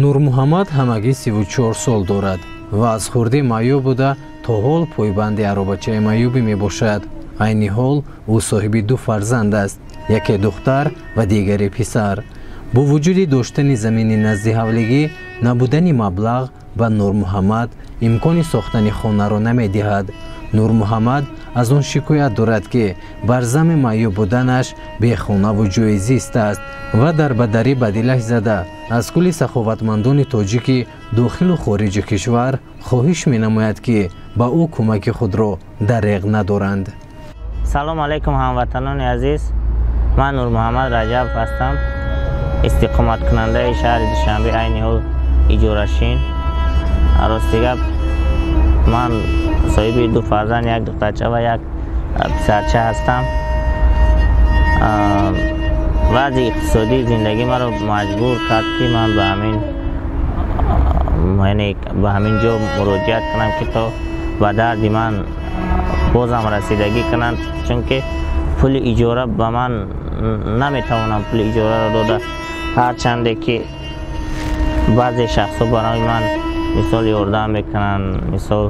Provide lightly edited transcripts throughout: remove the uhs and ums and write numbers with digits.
Нурмуҳаммад ҳамагӣ 34 сол дорад ва аз хурдӣ маъюб буда то ҳол пойбанди аробачаи маъюбӣ мебошад. Айни ҳол ӯ соҳиби ду фарзанд аст, яке духтар ва дигаре писар. Бо вуҷуди доштани замини назди ҳавлигӣ, набудани маблағ ба Нурмуҳаммад имкони сохтани хонаро намедиҳад. Нурмуҳаммад аз он шикоят дорад, ки бар зами маъюб буданаш бехонаву ҷойи зист аст ва дар бадарӣ ба дилаш зада аз кулли саховатмандони тоҷики дохилу хориҷи кишвар хоҳиш менамояд, ки ба ӯ кӯмаки худро дареғ надоранд. Салом алайкум, ҳамватанони азиз. Ман Нурмуҳаммад Раҷаб ҳастам, истиқоматкунандаи шаҳри Душанбе, айни ҳол иҷорашин. Рости гап, ман соҳиби ду фарзанд, як духтарча ва як писарча ҳастам. Вазъи иқтисодии зиндагӣ маро маҷбур кард, ки ман ба ҳамин, яъне ба ҳамин ҷо муроҷиат кунам, ки то ба дарди ман бозам расидагӣ кунанд, чунки пули иҷора ба ман наметавонам пули иҷораро дода. Ҳарчанде ки баъзе шахсҳо барои ман мисол ёрдам мекунанд, мисол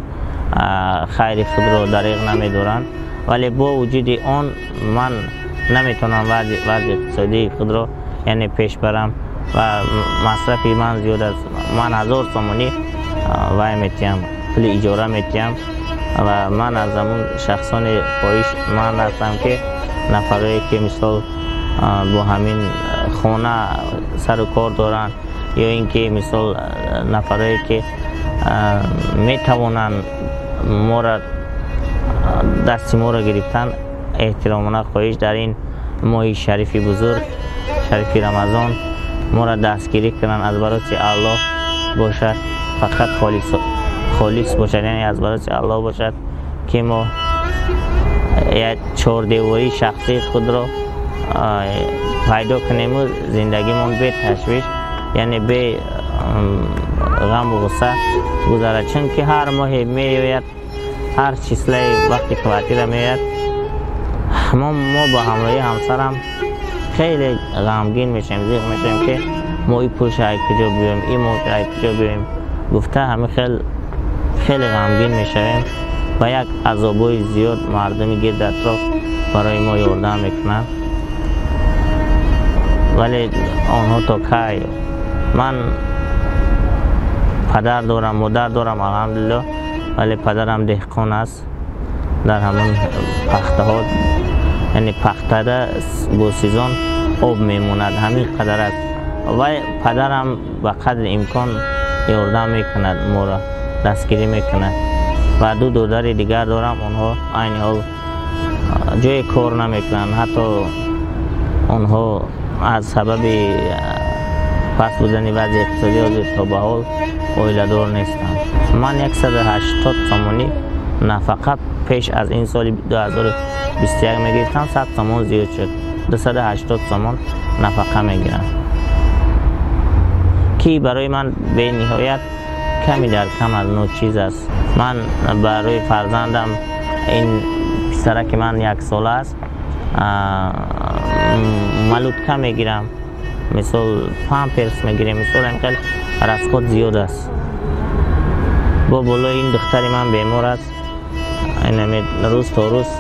хайри худро дареғ намедоранд, вале бо вуҷуди он ман наметавонам вазъи иқтисодии худро, яъне, пеш барам ва масрафи ман зиёд аст. Ман 1000 сомонӣ вай метиҳам, пули иҷора метиҳам ва ман аз ҳамун шахсони хоҳишманд ҳастам, ки нафарое ки мисол бо ҳамин хона сару кор доранд ё ин ки мисол нафарое ки метавонанд моро дасти моро гирифтан, эҳтиромона хоҳиш, дар ин моҳи шарифи бузург, шарифи Рамазон, моро дастгирӣ кунанд. Аз бароси Аллоҳ бошад, фақат холис бошад, яъне аз бароси Аллоҳ бошад, ки мо як чордевории шахсии худро пайдо кунему зиндагимон бе ташвиш, яъне бе ғаму ғусса гузарад. Чунки ҳар моҳе меояд, ҳар числаи вақти квартира меояд, мо ба ҳамроҳи ҳамсарам хеле ғамгин мешавем, зиқ мешавем, ки мо ин пулша ай куҷо биёем, ин моҳша ай куҷо биёем гуфта, ҳамин хел хеле ғамгин мешавем ва як азобҳои зиёд мардуми гирди атроф барои мо ёрдам мекунанд, вале онҳо то кай? Ман падар дорам, модар дорам, алҳамдулилло, вале падарам деҳқон аст, дар ҳамон пахтаҳо, яъне пахтада бо сезон об мемонад, ҳамин қадар аст. Вай падарам ба қадри имкон ёрдам мекунад, моро дастгирӣ мекунад. Ва ду додари дигар дорам, онҳо айни ҳол ҷое кор намекунанд, ҳатто онҳо аз сабаби паст будани вазъи иқтисодӣ ҳозир то ба ҳол оиладор нестанд. Ман 180 сомонӣ нафақа пеш аз ин соли 2021 мегирифтам, 100 сомон зиёд шуд, 280 сомон нафақа мегирам, ки барои ман бениҳоят ками дар кам аз ночиз аст. Ман барои фарзандам, ин писараки ман яксола аст, малютка мегирам, мисол памперс мегирем, мисол ҳамин хел расход зиёд аст. Бо болои ин духтари ман бемор аст, рӯз то рӯз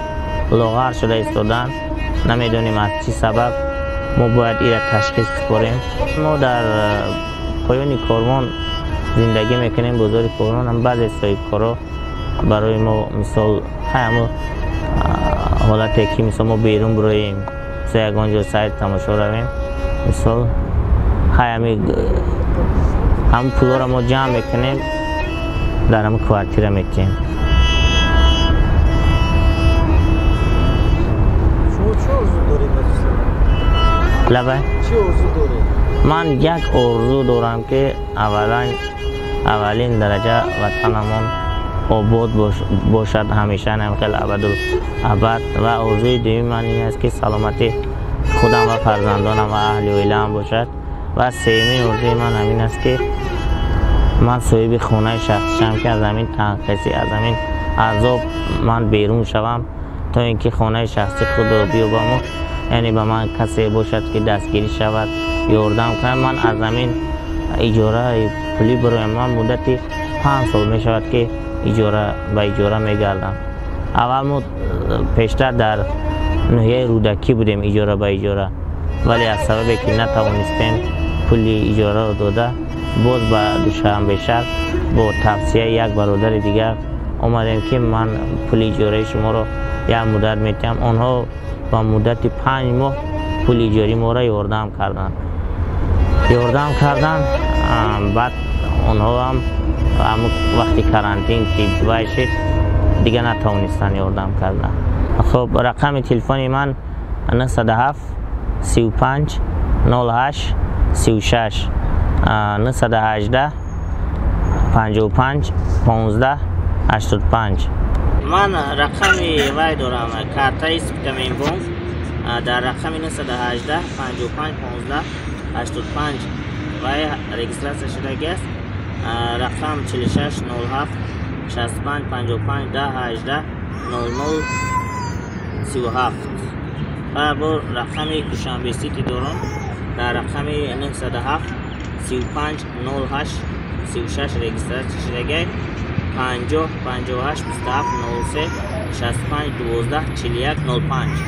лоғар шуда истоданд, намедонем аз чӣ сабаб, мо бояд ира ташхис супорем. Мо дар поёни корвон зиндагӣ мекунем, бозори корвон ҳам баъзе соҳибкоро барои мо мисол ҳамун ҳолате ки мисол мо берун бироем, мисол ягон ҷо сайр тамошо равем, мисол ҳамун пулҳоро мо ҷамъ мекунем, дар ҳамун квартира метиҳем. Лабай? Чӣ орзу доред? Ман як орзу дорам, ки аввалин дараҷа ватанамон обод бошад ҳамеша, хел абаду абад. Ва орзуи дуюми ман ин аст, ки саломати худам ва фарзандонам ва аҳли оилаам бошад. Ва сеюмин орзуи ман ҳамин аст, ки ман соҳиби хонаи шахсӣ шавам, ки аз ҳамин танқисӣ, аз ҳамин азоб ман берун шавам, то ин ки хонаи шахсии худро биёбаму, яъне ба ман касе бошад, ки дастгирӣ шавад, ёрдам кунад. Ман аз ҳамин Иҷораи пулӣ бароям. Ман муддати 5 сол мешавад, ки иҷора ба иҷора мегардам. Аввал мо пештар дар ноҳияи Рӯдакӣ будем иҷора ба иҷора, вале аз сабабе ки натавонистем пули иҷораро дода, боз ба Душанбе шаҳр бо тавсияи як бародари дигар омадем, ки ман пули иҷораи шуморо як муддат метиҳам. Онҳо ба муддати 5 моҳ пули иҷораи моро ёрдам карданд. Баъд онҳо ҳам вақти карантин ки вай шид, дига натавонистанд ёрдам кардан. Хуб, рақами телефони ман 907 35 08 36, 918 55 15 85. Ман рақами вай дорам, картаи Спитаменбонк дар рақами 918 55 15 85 вай регистрация шудагӣ аст. Рақам 46 07 65 55 10 18 00 37. Ва бо рақами Душанбе Сити дорам, дар рақами 907 35 08 36 регистрация шудагӣ, 50 58 27 03 65 12 41 05.